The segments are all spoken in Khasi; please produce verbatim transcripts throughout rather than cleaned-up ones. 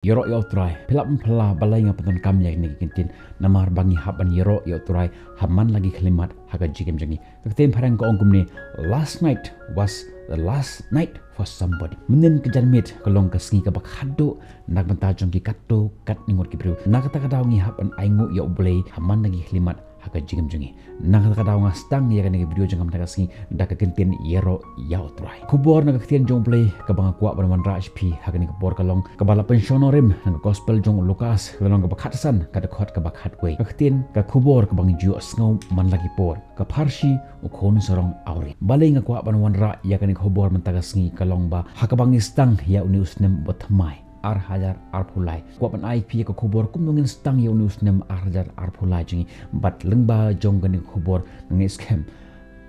Ïaroh ïa U Trai. Phi lah ban phylla balei nga pyndonkam ïa kine ki kyntien, namar ba ngi hap ban ïaroh ïa U Trai ha man la ki khyllipmat ha ka jingim jong ngi. Ka ktien phareng ka ong kumne, last night was the last night for somebody. Mynnin ka janmiet ka long ka sngi kaba khadduh na ka bynta jong ki katto katne ngut ki briew. Na kata ka daw ngi hap ban ainguh ïa U Blei ha man la ki khyllipmat ha ka jingim jong ngi. Na kata ka daw nga sdang ïa kane ka video jong nga mynta ka sngi da ka kyntien ïaroh ïa U Trai. Khubor na ka ktien jong U Blei kaba nga kwah ban wanrah sha phi ha kane ka por ka long kaba la pynshong nongrim na ka gospel jong u Lukas, ka lynnong kaba khatsan, ka dkhot kaba khatwei. Ka ktien, ka khubor kaba ngi ju ïohsngew man la ki por. Ka pharshi, U Khun Sarong Awria. Balei nga kwah ban wanrah ïa kane ka khubor mynta ka sngi ka long ba ha kaba ngi sdang ïa une u snem ba thymmai ar hajar arphew lai. Kwah ban ai phi ïa ka khubor kumno ngin sdang ïa une u snem ar hajar arphew lai jong ngi, bad lyngba jong kane ka khubor nga ngeit skhem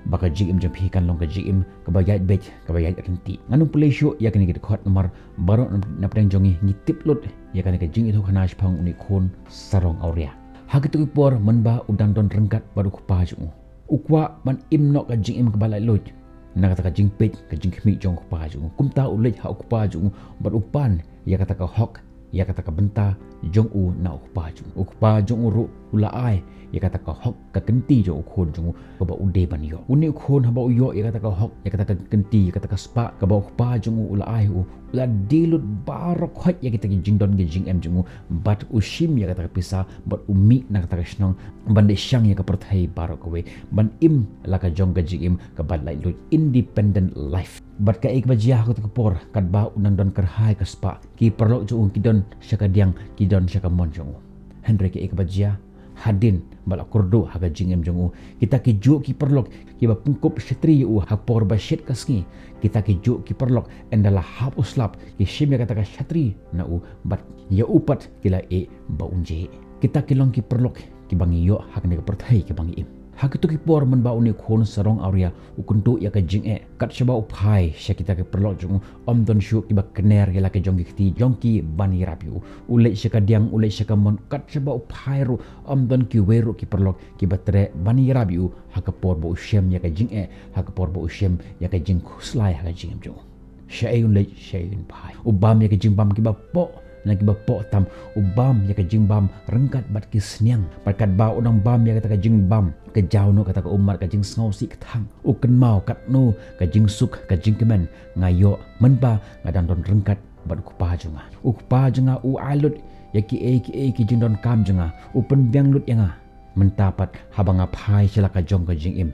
ba ka jingim jong phi kan long ka jingim kaba ïaid beit, kaba ïaid ryntih. Ngan ym pule shuh ïa kane ka dkhot namar baroh na, na pdeng jong ngi ngi tip lut ïa kane ka jingïathuhkhana shaphang une u Khun Sarong Awria. Ha kito ki por mynba u dang don ryngkat bad u kpa jong u, u kwah ban im noh ka jingim kaba laitluid na kata ka jingpeit, ka jingkhmih jong u kpa jong u. Kumta u leit ha u kpa jong u bad u pan ïa kata ka hok, ïa kata ka bynta jong u na u kpa jong u. U kpa jong u ruh u la ai ïa kata ka hok, ka kynti jong u khun jong u kaba u dei ban ïoh. Une u khun haba u ïoh ïa kata ka hok, ïa kata ka kynti, ïa kata ka spah kaba u kpa jong u u la ai u, u la die lut baroh khoit ïa kita ki jingdon ki jingem jong u, bad u shim ïa kata ka pisa bad u mih na kata ka shnong ban leit shang ïa ka pyrthei baroh kawei, ban im la ka jong ka jingim kaba laitluid, independent life. Bad kaei kaba jia ha kata ka por, katba u nang don kyrhai ka spah, ki paralok jong u ki don sha kadiang, ki don sha kamon jong u. Hynrei kaei kaba jia, hadien ba la kyrduh ha ka jingim jong u, kita ki juh ki paralok kiba pynkup shatri ïa u ha por ba shit ka sngi, kita ki juh ki paralok ynda la hap u slap ki shim ïa kata ka shatri na u, bad ïa u pat ki la ïeh ba un jia. Kita ki long ki paralok kiba ngi ïoh ha kane ka pyrthei kaba ngi im. Ha kito ki por mynba une u khun Sarong Awria u kynduh ïa ka jingeh, kat shaba u phai sha kita ki paralok jong u, ym don shuh kiba kner ïa la ki jong ki kti jong ki ban ïarap ïa u. U leit sha kadiang, u leit sha kamon, kat shaba u phai ruh ym don kiwei ruh ki paralok kiba treh ban ïarap ïa u ha ka por ba u shem ïa ka jingeh, ha ka por ba u shem ïa ka jingkhuslai ha ka jingim jong u. Shaei un leit, shaei un phai. U bam ïa ki jingbam kiba poh na kiba poh tam. U bam ïa ki jingbam ryngkat bad ki sniang. Bad katba u nang bam ïa kata ka jingbam, ka jaw noh kata ka ummat, ka jingsngewsih ka thang. U kynmaw katno ka jingsuk, ka jingkmen nga ïoh mynba nga dang don ryngkat bad u kpa jong nga. U kpa jong nga u ai lut ïa kiei kiei ki jingdonkam jong nga. U pynbiang lut ïa nga. Mynta pat haba nga phai sha la ka jong ka jingim,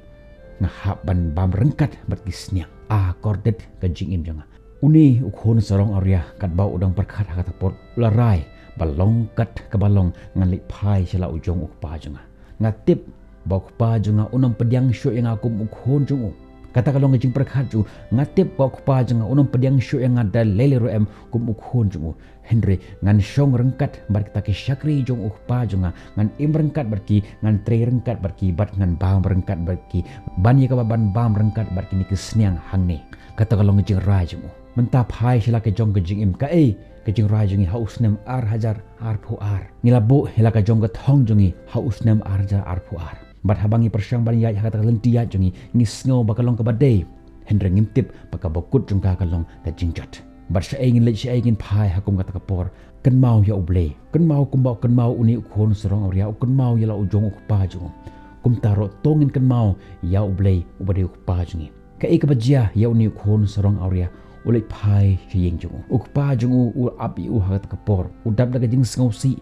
nga hap ban bam ryngkat bad ki sniang. A kordit ka jingim jong nga. Une u khun Sarong Awria katba u dang pyrkhat ha kata ka por, u la rai ba long kat kaba long ngan leit phai sha la u jong u kpa jong nga. Nga tip ba u kpa jong nga un ym pdiang shuh ïa nga kum u khun jong u. Kata ka long ka jingpyrkhat jong u. Nga tip ba u kpa jong nga un ym pdiang shuh ïa nga da lei lei ruh em kum u khun jong u. Hynrei ngan shong ryngkat bad kita ki shakri jong u kpa jong nga, ngan im ryngkat bad ki, ngan trei ryngkat bad ki, bad ngan bam ryngkat bad ki, ban ïa kaba ban bam ryngkat bad kine ki sniang hangne. Kata ka long ka jingrai jong u. Mynta phai sha la ka jong ka jingim, kaei ka jingrai jong ngi ha u snem ar hajar arphew ar? Ngi la buh ïa la ka jong ka thong jong ngi ha u snem ar hajar arphew ar. Bad haba ngi pyrshang ban ïaid ha kata ka lynti ïaid jong ngi, ngi sngew ba ka long kaba dei. Hynrei ngim tip ba kaba kut jong ka ka long ka jingjot. Bad shaei ngin leit, shaei ngin phai ha kum kata ka por? Kynmaw ïa U Blei. Kynmaw kumba u kynmaw une u khun Sarong Awria, u kynmaw ïa la u jong u kpa jong u. Kumta ruh to ngin kynmaw ïa U Blei uba dei u kpa jong ngi. Kaei kaba jia ïa une u khun Sarong Awria? U leit phai sha ïing jong u. U kpa jong u u ap ïa u ha kata ka por. U dap da ka jingsngewsih.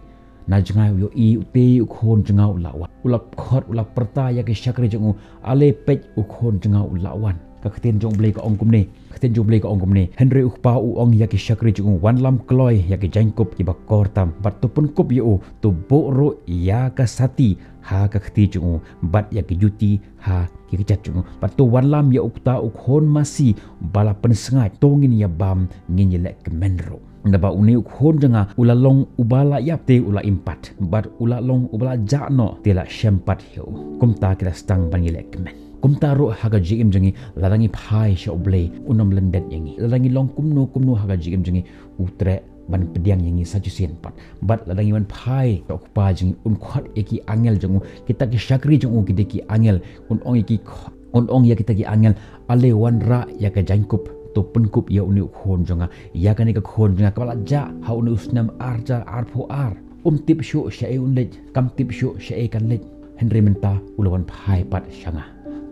Na jngai u ïohi, u tei u khun jong nga u la wan. U la khot, u la pyrta ïa ki shakri jong u, ale peit, u khun jong nga u la wan. Ka ktien jong U Blei ka ong kumne. Ka ktien jong U Blei ka ong kumne. Hynrei u kpa u ong ïa ki shakri jong u, wanlam kloi ïa ki jaiñkup kiba kor tam, bad to pynkup ïa u, to buh ruh ïa ka sati ha ka kti jong u, bad ïa ki juti ha ki kjat jong u. Bad to wanlam ïa uta u khun masi ba la pynsngaid, to ngin ïa bam, ngin ïa leh kmen ruh. Naba une u khun jong nga u la long uba la ïap te u la im pat, bad u la long uba la jah noh te la shem pat ïa u. Kumta ki la sdang ban ïa leh kmen. Kumta ruh ha ka jingim jong ngi, lada ngi phai sha U Blei, un ym lyndet ïa ngi. Lada ngi long kumno kumno ha ka jingim jong ngi, u treh ban pdiang ïa ngi sa shisien pat. Bad lada ngi wan phai sha u kpa jong ngi, un khot ïa ki angel jong u, kita ki shakri jong u ki dei ki angel, un ong ïa ki kho-, un ong ïa kita ki angel, ale wanrah ïa ka jaiñkup To pynkup ïa une u khun jong nga, ïa kane ka khun jong nga kaba la jah ha une u snem ar hajar arphew ar. Um tip shuh shaei un leit, kam tip shuh shaei kan leit. Hynrei mynta u la wan phai pat sha nga.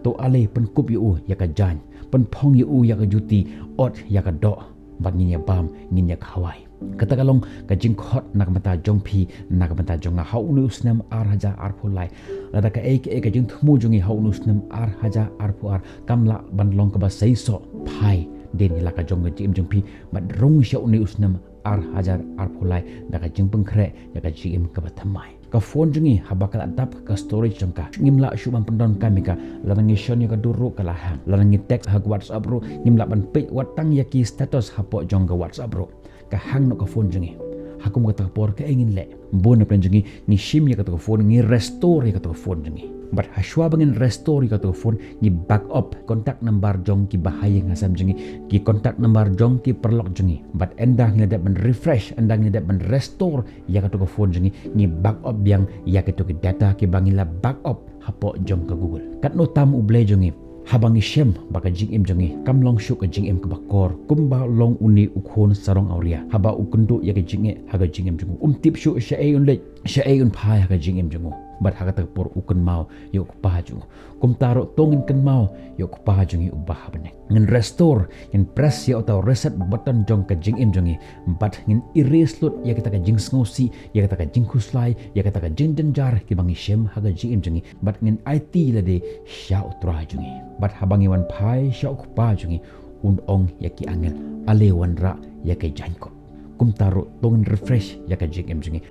To ale pynkup ïa u ïa ka jaiñ, pynphong ïa u ïa ka juti, ot ïa ka doh, bad ngin ïa bam, ngin ïa khawai. Kata ka long ka jingkhot na ka bynta jong phi, na ka bynta jong nga ha une u snem ar hajar arphew lai. Lada kaei kaei ka jingthmu jong ngi ha une u snem ar hajar arphew ar kam lah ban long kaba seisoh, phai, dien ïa la ka jong ka jingim jong phi, bad rung sha une u snem ar hajar arphew lai da ka jingpynkhreh ïa ka jingim kaba thymmai. Ka phone jong ngi haba ka la dap ka storage jong ka, ngim lah shuh ban pyndonkam ïa ka. Lada ngi shon ïa ka dur ruh ka la hang. Lada ngi text ha ka WhatsApp ruh ngim lah ban peit wat tang ïa ki status hapoh jong ka WhatsApp ruh. Ka hang noh ka phone jong ngi. Ha kum kata ka por kaei ngin leh? Bun na pdeng jong ngi ngi shim ïa kata ka phone, ngi restore ïa kata ka phone jong ngi. Bad ha shuwa ba ngin restore ïa kata ka phone, ngi back up contact number jong ki bahaïing hasem jong ngi, ki contact number jong ki paralok jong ngi. Bad ynda ngi la dep ban refresh, ynda ngi la dep ban restore ïa kata ka phone jong ngi, ngi back up biang ïa kito ki data kiba ngi la back up hapoh jong ka Google. Katno tam U Blei jong ngi, haba ngi shem ba ka jingim jong ngi kam long shuh ka jingim kaba kor kumba long une u khun sarong awria, haba u kynduh ïa ka jingeh ha ka jingim jong u, um tip shuh shaei un leit, shaei un phai ha ka jingim jong u. Bad ha kata ka por u kynmaw ïa u kpa jong u. Kumta ruh to ngin kynmaw ïa u kpa jong ngi uba ha bneng. Ngin restore, ngin press ïa uta u reset button jong ka jingim jong ngi. Bad ngin erase lut ïa kata ka jingsngewsih, ïa kata ka jingkhuslai, ïa kata ka jingjynjar kiba ngi shem ha ka jingim jong ngi. Bad ngin aiti lade sha U Trai jong ngi. Bad haba ngi wan phai sha u kpa jong ngi, un ong ïa ki angel, ale wanrah ïa ka jaiñkup. Kumta ruh to ngin refresh ïa ka jingim jong ngi.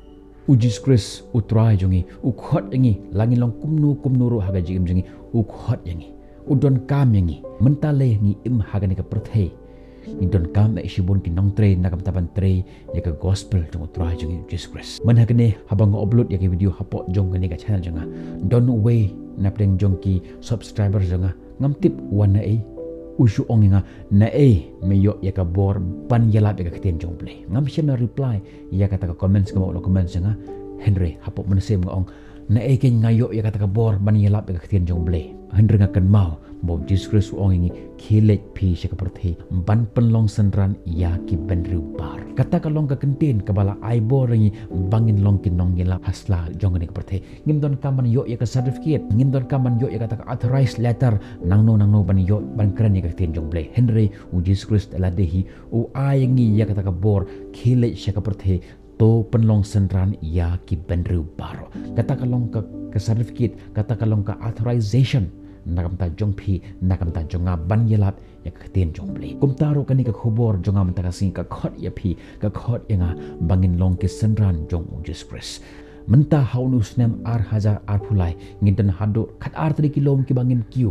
U Jisu Khrist U Trai jong ngi u khot ïa ngi, la ngi long kumno kumno ruh ha ka jingim jong ngi, u khot ïa ngi, u donkam ïa ngi. Mynta lei ngi im ha kane ka pyrthei, ngi donkam eh shibun ki nongtrei na ka bynta ban trei ïa ka gospel jong U Trai jong ngi U Jisu Khrist. Mynta ha kane haba nga upload ïa ka video hapoh jong kane ka channel jong nga, don uwei na pdeng jong ki subscriber jong nga, ngam tip wan naei, u shu ong ïa nga, naei me ïoh ïa ka bor ban ïalap ïa ka ktien jong U Blei. Ngam shym la reply ïa kata ka comments kaba u la comments ïa nga. Hynrei hapoh mynsiem nga ong, naei kein nga ïoh ïa kata ka bor ban ïalap ïa ka ktien jong U Blei? Hynrei nga kynmaw ba U Jisu Khrist u ong ïa ngi, khie leit phi sha ka pyrthei ban pynlong synran ïa ki bynriew baroh. Kata ka long ka kyntien kaba la ai bor ïa ngi ba ngin long ki nongïalap ha sla jong kane ka pyrthei. Ngim donkam ban ïoh ïa ka certificate, ngim donkam ban ïoh ïa kata ka authorized letter nangno nangno ban ïoh ban kren ïa ka ktien jong U Blei. Hynrei U Jisu Khrist lade hi u ai ïa ngi ïa kata ka bor, khie leit sha ka pyrthei, to pynlong synran ïa ki bynriew baroh. Kata ka long ka, ka certificate, kata ka long ka authorization na ka bynta jong phi, na ka bynta jong nga ban ïalap ïa ka ktien jong U Blei. Kumta ruh kane ka khubor jong nga mynta ka sngi ka khot ïa phi, ka khot ïa nga ba ngin long ki synran jong U Jisu Khrist. Mynta ha une u snem ar hajar arphew lai ngi don haduh khatar tylli ki lum kiba ngin kiew.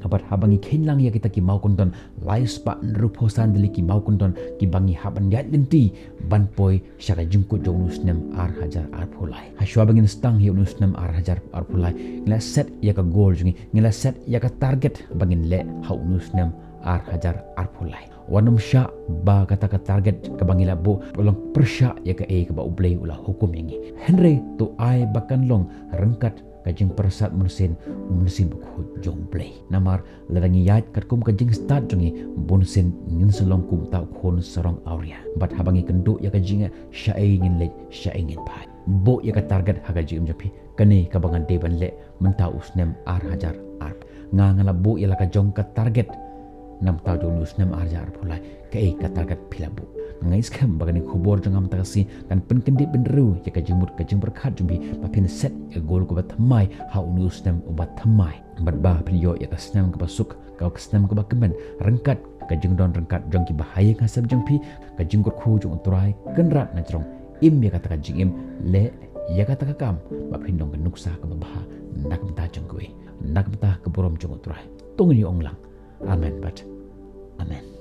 Bad haba ngi kheiñ lang ïa kita ki mawkyndon, lai spah hynriewphew san tylli ki mawkyndon kiba ngi hap ban ïaid lynti ban poi sha ka jingkut jong une u snem ar hajar arphew lai. Ha shuwa ba ngin sdang ïa une u snem ar hajar arphew lai, ngi la set ïa ka goal jong ngi, ngi la set ïa ka target ba ngin leh ha une u snem ar hajar arphew lai. Wat nym shah ba kata ka target kaba ngi la buh ka long pyrshah ïa kaei kaba U Blei u la hukum ïa ngi. Hynrei to ai ba kan long ryngkat ka jingpyrsad mynsiem, u Mynsiem Bakhuid jong U Blei. Namar lada ngi ïaid katkum ka jingstad jong ngi, bunsien ngin sa long kum uta u khun sarong awria. Bad haba ngi kynduh ïa ka jingeh, shaei ngin leit, shaei ngin phai? Buh ïa ka target ha ka jingim jong phi. Kane kaba ngan dei ban leh mynta u snem ar hajar arphew. Nga, nga la buh ïa la ka jong ka target na bynta jong une u snem ar hajar arphew lai. Kaei ka target phi la buh? Nga ngeit skhem ba kane ka khubor jong nga mynta ka sngi kan pynkyndit bynriew ïa ka jingmut ka jingpyrkhat jong phi ba phin set ïa ka goal kaba thymmai ha une u snem uba thymmai. Bad ba phin ïoh ïa ka snem kaba suk, ka snem kaba kmen ryngkat ka jingdon ryngkat jong ki bahaïing hasem jong phi, ka jingkyrkhu jong U Trai Kynrad na jrong. Im ïa kata ka jingim, leh ïa kata ka kam ba phin long ka nuksa kaba bha na ka bynta jong kiwei, na ka bynta ka burom jong U Trai. To ngin ïa ong lang, amen bad amen.